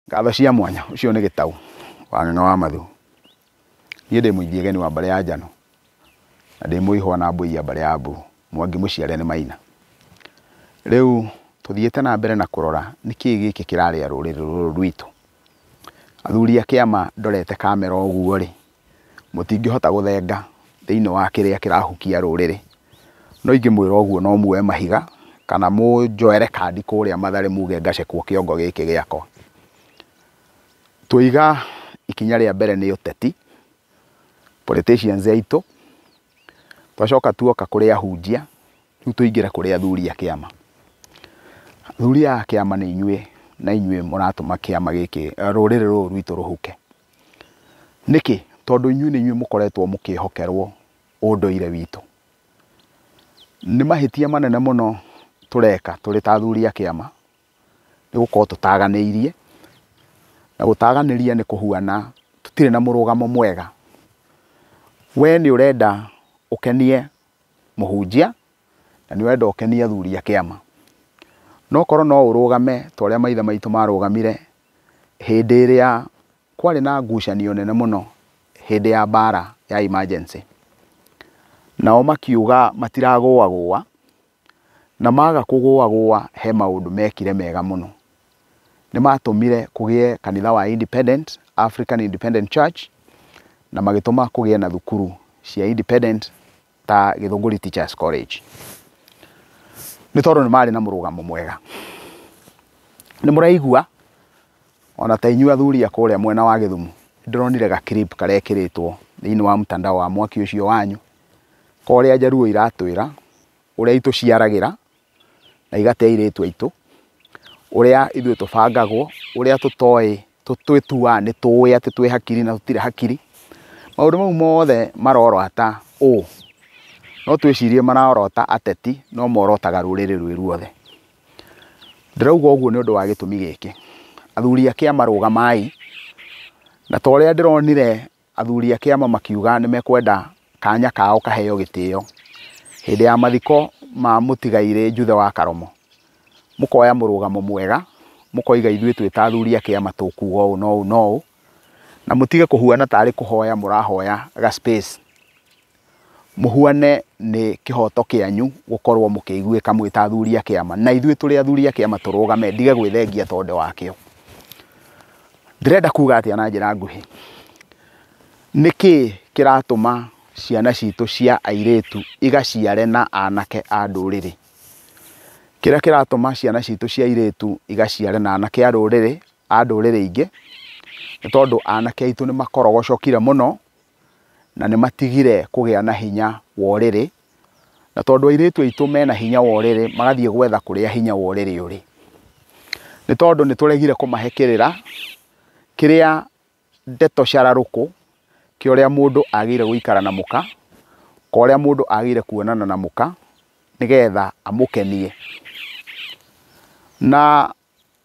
Ngatho cia mwanya ũcio nĩ Gĩtaũ wa Ng'ang'a wa Mathu. Niĩ ndĩ mũithiegeni wa mbarĩ ya Njano na ndĩ mũihwa na mbũi ya mbarĩ ya Mbu. Mwangi mũciare nĩ Maina. Rĩu tũthiĩte na mbere na kũrora nĩkĩĩ gĩkĩ kĩrarĩa rũrĩrĩ rũrũ rwitũ. Athuri a kĩama ndorete kamera ũguo rĩ, mũtingĩhota gũthenga thĩinĩ wa kĩrĩa kĩrahukia rũrĩrĩ. No ingĩmwĩra ũguo no muoe mahiga kana mũnjoere kandi kũrĩa Mathare muge ngacekwo kĩongo gĩkĩ gĩakwa. Twoiga ikinya rĩa mbere nĩ ũteti, politicians aitũ, twacoka tuoka kũrĩ ahunjia, rĩu tũingĩre kũrĩ athuri a kĩama. Athuri a kĩama nĩ inyuĩ na inyuĩ mũratũma kĩama gĩkĩ, rũrĩrĩ rũrũ rwitũ rũhuke. Nĩkĩ? Tondũ inyuĩ nĩ inyuĩ mũkoretwo mũkĩhokerwo ũndũire witũ. Nĩ mahĩtia manene mũno tũreka tũrĩ ta athuri a kĩama, nĩ gũkorwo tũtaganĩirie, na gũtaganĩria nĩ kũhuana tũtirĩ na mũrũgamo mwega. We nĩ ũrenda ũkenie mũhunjia na nĩ ũrenda ũkenie athuri a kĩama. No korwo no ũrũgame ta ũrĩa maithe maitũ marũgamire hĩndĩ ĩrĩa kwarĩ na ngucanio nene mũno hĩndĩ ya mbara ya emergency. Nao makiuga matiragũagũa, na maga kũgũagũa he maũndũ mekire mega mũno. Nĩ matũmire kũgĩe kanitha wa Independent, African Independent Church, na magĩtũma kũgĩe na thukuru cia Independent ta Gĩthũngũri Teachers College. Nĩ tondũ nĩ marĩ na mũrũgamo mwega. Nĩ mũraigua ona ta inyuĩ athuri a kũrĩa mwena wa Gĩthumo, ndĩronire ga clip karekĩrĩtwo thĩinĩ wa mtandao wa mwaki ũcio wanyu, ka ũrĩa Njaruo iratwĩra, ũrĩa itũciaragĩra na igate airĩtu aitũ, ũrĩa ithuĩ tũbangagwo, ũrĩa tũtoĩ, twĩtuaga nĩ tũĩ atĩ twĩ hakiri na tũtirĩ hakiri. Maũndũ mau mothe marorota ũ? No twĩcirie marorota ateti, no morotaga rũrĩrĩ rwĩ ruothe. Ndĩrauga ũguo nĩ ũndũ wa gĩtũmi gĩkĩ. Athuri a kĩama rũgamai, na ta ũrĩa ndĩronire athuri a kĩama makiuga nĩ mekwenda kanya kao kaheo gĩtĩo hĩndĩ ya mathiko ma mũtigairĩ Juthe wa Karomo. Mũkoya mũrũgamo mwega, mũkoiga ithuĩ twĩ ta athuri a kĩama tũkuga ũũ na ũũ na ũũ, na mũtige kũhuana tarĩ kũhoya mũrahoya ga space. Mũhuane nĩ kĩhoto kĩanyu gũkorwo mũkĩiguĩka mwĩ ta athuri a kĩama, na ithuĩ tũrĩ athuri a kĩama tũrũgame, ndige gwĩthengia tondũ wakĩo. Ndĩrenda kuga atĩa na njĩra nguhĩ? Nĩkĩ kĩratũma ciana citũ cia airĩtu igaciare na anake a ndũrĩrĩ? Kĩrĩa kĩratũma ciana citũ cia airĩtu igaciare na anake a rũrĩrĩ, a ndũrĩrĩ ingĩ, nĩ tondũ anake aitũ nĩ makorogocokire mũno na nĩ matigire kũgĩa na hinya wa ũrĩrĩ, na tondũ airĩtu aitũ mena hinya wa ũrĩrĩ, magathiĩ gwetha kũrĩa hinya wa ũrĩrĩ ũrĩ. Nĩ tondũ nĩ tũregire kũmahe kĩrĩra kĩrĩa ndeto cararũkũ kĩa ũrĩa mũndũ agĩrĩire gũikara na mũka, ka ũrĩa mũndũ agĩrĩire kuonana na mũka nĩgetha amũkenie. Na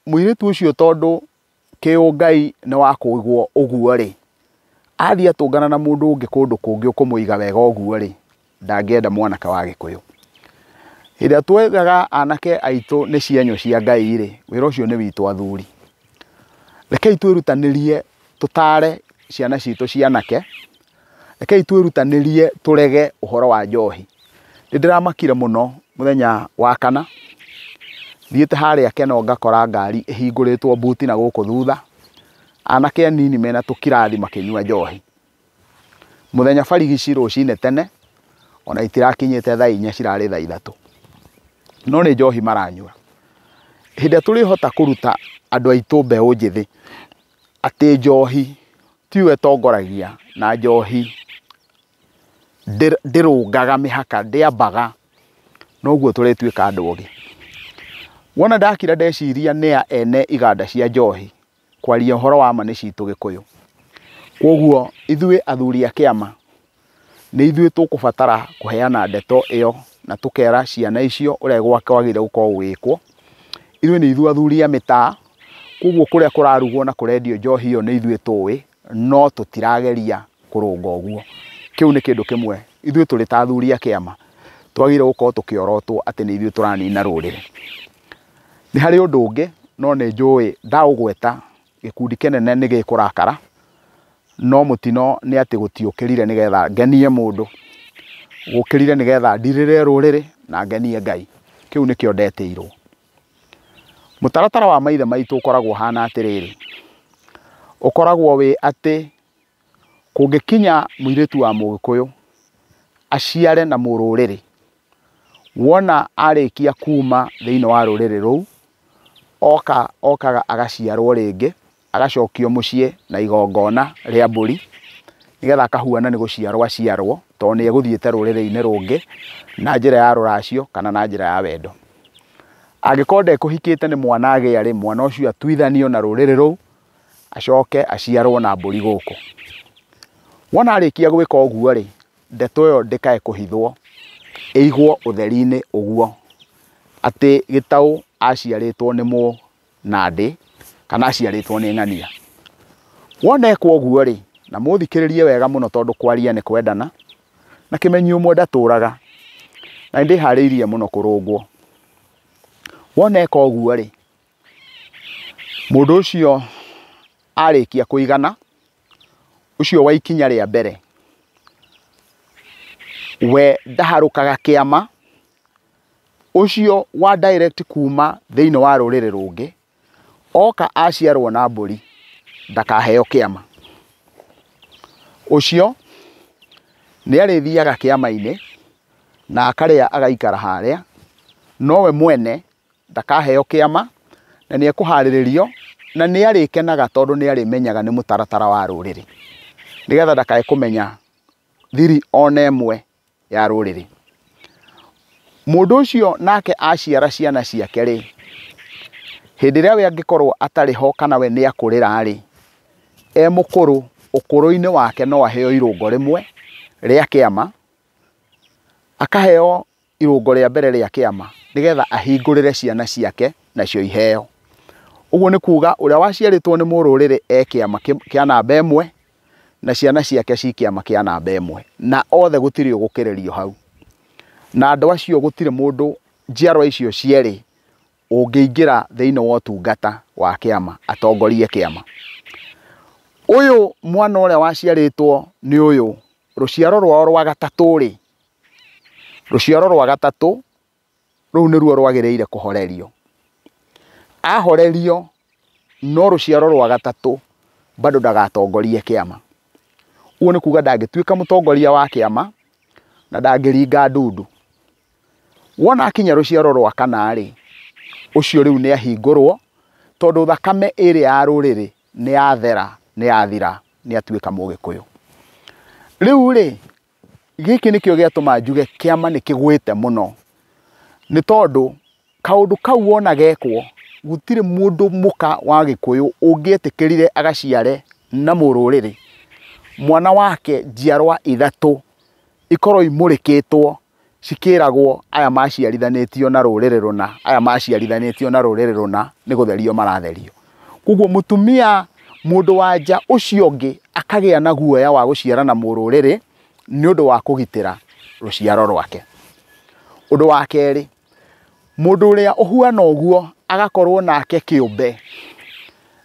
mũirĩtu ũcio tondũ kĩũngai nĩ wa kũigwo ũguo rĩ, athiĩ atũngana na mũndũ ũngĩ kũndũ kũngĩ ũkũmũiga wega ũguo rĩ, ndangĩenda mwanake wa Gĩkũyũ. Hĩndĩ ĩrĩa twethaga anake aitũ nĩ cienyũ cia Ngai rĩ, wĩra ũcio nĩ witũ athuri. Rekei twĩrutanĩrie tũtare ciana citũ cia anake, rekei twĩrutanĩrie tũrege ũhoro wa njohi. Nĩ ndĩramakire mũno mũthenya wa kana, thiĩte harĩa Keno ngakora ngari ĩhingũrĩtwo mbuti na gũkũ thutha, anake anini mena tũkirathi makĩnyua njohi. Mũthenya barigici rũcinĩ tene, ona itirakinyĩte thaa inya cirarĩ thaa ithatũ. No nĩ njohi maranyua. Hĩndĩ ĩrĩa tũrĩhota kũruta andũ aitũ mbeũ njĩthĩ atĩ njohi tiyo ĩtongoragia na njohi ndĩrũngaga mĩhaka, ndĩambaga, noguo tũrĩtuĩka andũ ogĩ. Wona ndakira ndeciria nĩa ene iganda cia njohi, kwaria ũhoro wa ma nĩ citũ Gĩkũyũ. Koguo ithuĩ athuri a kĩama nĩ ithuĩ tũkũbatara kũheana ndeto ĩyo na tũkera ciana icio ũrĩa kwagĩrĩire gũkorwo gũgĩkwo. Ithuĩ nĩ ithuĩ athuri a mĩtaa, koguo kũrĩa kũrarugwo na kũrendio njohi ĩyo nĩ ithuĩ tũĩ, no tũtirageria kũrũnga ũguo. Kĩu nĩ kĩndũ kĩmwe ithuĩ tũrĩ ta athuri a kĩama twagĩrĩire gũkorwo tũkĩorotwo atĩ nĩ ithuĩ tũranina rũrĩrĩ. Nĩ harĩ ũndũ ũngĩ no nĩ njũĩ ndaũgweta gĩkundi kĩnene nĩ gĩkũrakara, no mũtino nĩ atĩ gũtiũkĩrire nĩgetha ngenie mũndũ, gũkĩrire nĩgetha ndirĩre rũrĩrĩ na ngenie Ngai. Kĩu nĩkĩo ndetĩirwo. Mũtaratara wa maithe maitũ ũkoragwo ũhana atĩrĩrĩ, ũkoragwo wĩ atĩ kũngĩkinya mũirĩtu wa mũgĩkũyũ aciare na mũrũrĩrĩ, wona arĩkia kuma thĩinĩ wa rũrĩrĩ rũu, oka okaga agaciarwo rĩngĩ, agacokio mũciĩ na igongona rĩa mbũri, nĩgetha akahuana nĩ gũciarwo aciarwo, tondũ nĩ egũthiĩte rũrĩrĩ-inĩ rũngĩ na njĩra ya rũracio kana na njĩra ya wendo. Angĩkorwo ndekũhikĩte nĩ mwana agĩa rĩ, mwana ũcio atuithanio na rũrĩrĩ rũu, acoke aciarwo na mbũri gũkũ. Wona arĩkia gwĩka ũguo rĩ, ndeto ĩyo ndĩkae kũhithwo, ĩigwo ũtheri-inĩ ũguo, atĩ Gĩtaũ aciarĩtwo nĩ Mũnandĩ kana aciarĩtwo nĩ ng'ania. Wona ekwo ũguo rĩ, na mũthikĩrĩrie wega mũno tondũ kwaria nĩ kwendana, na kĩmenyi ũmwe ndatũraga, na nĩ ndĩharĩirie mũno kũrũngwo. Wona eka ũguo rĩ, mũndũ ũcio arĩkia kũigana, ũcio wa ikinya rĩa mbere, we ndaharũkaga kĩama, ũcio wa direct kuma thĩinĩ wa rũrĩrĩ rũngĩ, oka aciarwo na mbũri, ndakaheo kĩama. Ũcio nĩ arĩthiaga kĩama-inĩ na akarĩa agaikara harĩa, nowe mwene ndakaheo kĩama, na nĩ ekũharĩrĩrio na nĩ arĩkenaga tondũ nĩ arĩmenyaga nĩ mũtaratara wa rũrĩrĩ, nĩgetha ndakae kũmenya thiri ona ĩmwe ya rũrĩrĩ. Mũndũ ũcio nake aciara ciana ciake rĩ, hĩndĩ ĩrĩa we angĩkorwo atarĩ ho kana we nĩ akũrĩra rĩ, e mũkũrũ, ũkũrũ-inĩ wake no aheo irũngo rĩmwe rĩa kĩama, akaheo irũngo rĩa mbere rĩa kĩama nĩgetha ahingũrĩre ciana ciake nacio iheo. Ũguo nĩ kuga ũrĩa waciarĩtwo nĩ mũrũrĩrĩ e kĩama kĩa namba ĩmwe na ciana ciake ci kĩama kĩa namba ĩmwe, na othe gũtirĩ ũgũkĩrĩrio hau. Na andũ acio gũtirĩ mũndũ njiarwa icio cierĩ ũngĩingĩra thĩinĩ wa ũtungata wa kĩama atongorie kĩama. Ũyũ mwana ũrĩa waciarĩtwo nĩ ũyũ, rũciaro rwao rwa gatatũ rĩ, rũciaro rwa gatatũ rũu nĩruo rwagĩrĩire kũhorerio. Ahorerio no rũciaro rwa gatatũ bado ndagatongorie kĩama. Ũguo nĩ kuga ndangĩtuĩka mũtongoria wa kĩama na ndangĩringa ndundu. Wona akinya rũciaro rwa kana rĩ, ũcio rĩu nĩ ahingũrwo, tondũ thakame ĩrĩa ya rũrĩrĩ nĩ yathera, nĩ yathira, nĩ atuĩka mũgĩkũyũ. Rĩu rĩ, gĩkĩ nĩkĩo gĩatũma njuge kĩama nĩ kĩgwĩte mũno, nĩ tondũ kaũndũ kau wona gekwo, gũtirĩ mũndũ mũka wa gĩkũyũ ũngĩetĩkĩrire agaciare na mũrũrĩrĩ mwana wake njiarwa ithatũ ikorwo imũrĩkĩtwo cikĩragwo aya maciarithanĩtio na rũrĩrĩ rũna, aya maciarithanĩtio na rũrĩrĩ rũna, nĩ gũtherio maratherio. Koguo mũtumia mũndũ wa nja ũcio ũngĩ akagĩa na guoya wa gũciara na mũrũrĩrĩ nĩ ũndũ wa kũgitĩra rũciaro rwake. Ũndũ wa kerĩ, mũndũ ũrĩa ũhuana ũguo agakorwo nake kĩũmbe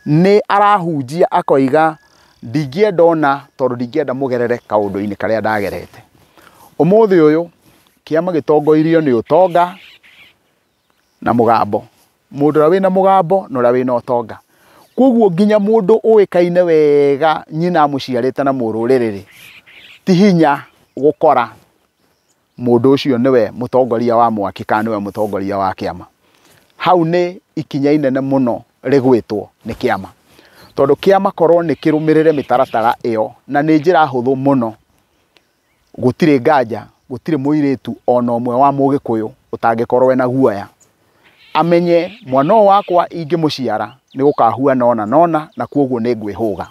nĩ arahunjia akoiga ndingĩenda ona tondũ ndingĩenda mũgerere kaũndũ-inĩ karĩa ndagerete. Ũmũthĩ ũyũ kĩama gĩtongoirio nĩ ũtonga na mũgambo, mũndũ ũrĩa wĩna mũgambo na ũrĩa wĩna ũtonga. Koguo nginya mũndũ ũĩkaine wega nyina amũciarĩte na mũrũrĩrĩ rĩ, ti hinya gũkora mũndũ ũcio nĩwe mũtongoria wa mwaki kana nĩwe mũtongoria wa kĩama. Hau nĩ ikinya inene mũno rĩgwĩtwo nĩ kĩama, tondũ kĩama korwo nĩ kĩrũmĩrĩre mĩtaratara ĩyo na nĩ njĩra hũthũ mũno, gũtirĩ nganja, gũtirĩ mũirĩtu ona ũmwe wa mũgĩkũyũ ũtangĩkorwo ena guoya amenye mwana ũyũ wakwa ingĩmũciara nĩ gũkahuana ona nona, na koguo nĩ ngwĩhũga.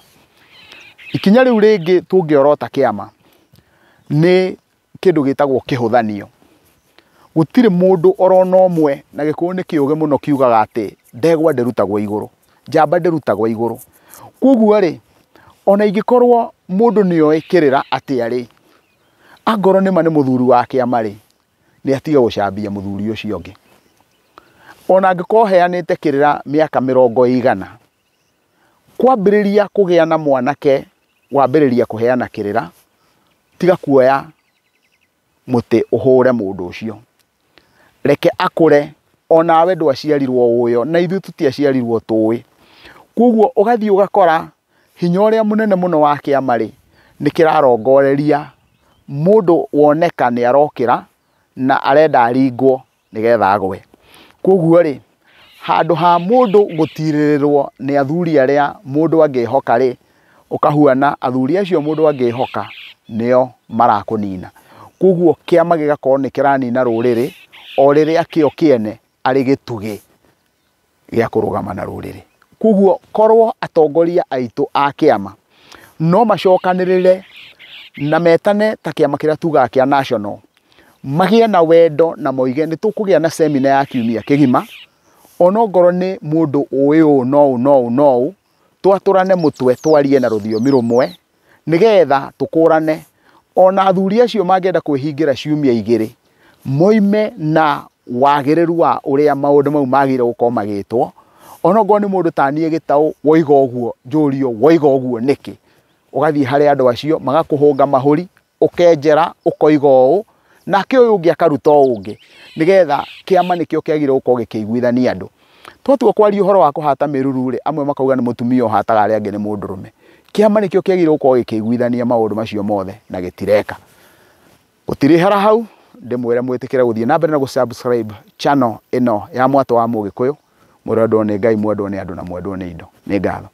Ikinya rĩu rĩngĩ tũngĩorota kĩama nĩ kĩndũ gĩtagwo kĩhũthanio. Gũtirĩ mũndũ orona ũmwe, na gĩkũyũ nĩ kĩũgĩ mũno kiugaga atĩ ndegwa ndĩrutagwo igũrũ, njamba ndĩrutagwo igũrũ. Koguo rĩ, ona ingĩkorwo mũndũ nĩoĩ kĩrĩra atĩa rĩ, angorwo nĩma nĩ mũthuri wa kĩama rĩ, nĩ atige gũcambia mũthuri ũcio ũngĩ. Ona angĩkorwo heanĩte kĩrĩra mĩaka mĩrongo ĩigana, Kwambĩrĩria kũgĩa na mwanake wambĩrĩria kũheana kĩrĩra, tiga kuoya mũtĩ ũhũre mũndũ ũcio. Reke akũre, onawe ndwaciarirwo ũyo na ithuĩ tũtiaciarirwo tũĩ. Koguo ũgathiĩ ũgakora hinya ũrĩa mũnene mũno wa kĩama rĩ, nĩ kĩrarongoreria mũndũ woneka nĩ arokĩra na arenda aringwo nĩgetha agwe. Koguo rĩ, handũ ha mũndũ gũtirĩrĩrwo nĩ athuri arĩa mũndũ angĩhoka rĩ, ũkahuana athuri acio mũndũ angĩhoka nĩo marakũnina. Koguo kĩama gĩgakorwo nĩ kĩranina rũrĩrĩ o rĩrĩa kĩo kĩene arĩ gĩtugĩ gĩa kũrũgama na rũrĩrĩ. Koguo korwo atongoria aitũ a kĩama no macokanĩrĩre na metane ta kĩama kĩrĩa tugaga kĩa national, magĩe na wendo na moige nĩ tũkũgĩa na semina ya kiumia kĩgima, onongorwo nĩ mũndũ ũĩ ũũ no ũũ no ũũ no ũũ, twatũrane mũtwe twarie na rũthiomi rũmwe nĩgetha tũkũrane. Ona athuri acio mangĩenda kwĩhingĩra ciumia igĩrĩ moime na wagĩrĩru wa ũrĩa maũndũ mau magĩrĩire gũkorwo magĩtwo. Onokorwo nĩ mũndũ ta niĩ Gĩtaũ woiga ũguo, njũrio woiga ũguo nĩkĩ, ũgathiĩ harĩ andũ acio magakũhũnga mahũri, ũkenjera ũkoiga ũũ, nake ũyũ ũngĩ akaruta ũũ ũngĩ, nĩgetha kĩama nĩkĩo kĩagĩrĩire gũkorwo gĩkĩiguithania andũ. Twatua kwaria ũhoro wa kũhata mĩruru rĩ, amwe makauga nĩ mũtumia ũhataga, arĩa angĩ nĩ mũndũrũme. Kĩama nĩkĩo kĩagĩrĩire gũkorwo gĩkĩiguithania maũndũ macio mothe na gĩtireka. Gũtirĩhara hau, ndĩmwĩre mwĩtĩkĩre gũthiĩ na mbere na gũ-subscribe channel ĩno ya Mwatũ wa Mũgĩkũyũ. Mwendwo nĩ Ngai, mwendwo nĩ andũ na mwendwo nĩ indo. Nĩ ngatho.